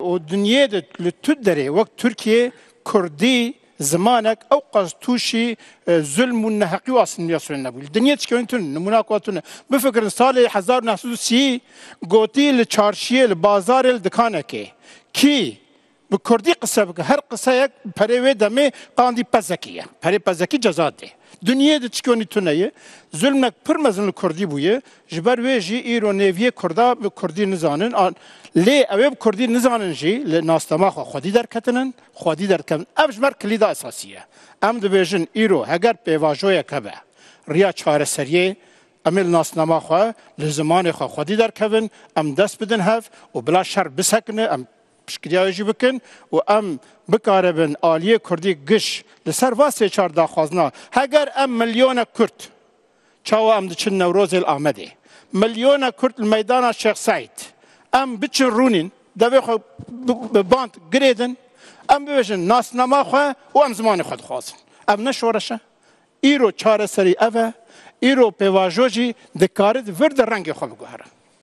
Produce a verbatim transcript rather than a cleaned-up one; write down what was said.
Û dinyê de li tu derê wek Tirkiye kurdî zimanek ew qas tûşî, e, zulm û neheqî û asîmîlasyonê nebû. Li dinyê tişkî tune, nimûna ku tune. Bifikirin salê hezar û neh sed û sî gotî li çarşiyê, li bazarê, li dikanekê kî bi kurdî qise bike, her qiseyek perê wê demê qandî pezekî ye. Perê pezekî ceza dê. Dinyê de tişkî tune ye. Zulmek pir mezin li kurdî bûye. Ji ber wê jî îro nêviyê kurda bi kurdî nizanin. An-, lê ew ê bi kurdî nizanin jî li nasnama xwe xwedî derketinin, xwedî derkevin. Ev ji me re kilîda esasî ye. Em dibêjin îro heger pêvajoyek hebe riya çareseriyê, em ê li nasnama xwe, li zimanê xwe xwedî derkevin, em dest bidin hev û bila şer bisekine, em piştgiriya wê jî bikin û em bikaribin aliyê kurdî giş li ser va sê çar daxwazina. Heger em milyonek kurd, çawa em diçin Newrozê li Amedê, milyonek kurd li meydana Şêx Seîd, em biçin rûnîn, devê xwe bi, bi band girêdin, em bibêjin nasnama xwe û em zimanê xwe dixwazin. Ev ne şoreş e? Îro çareserî ev e. Îro pêvajo jî dikare di vir de rengê xwe biguhere.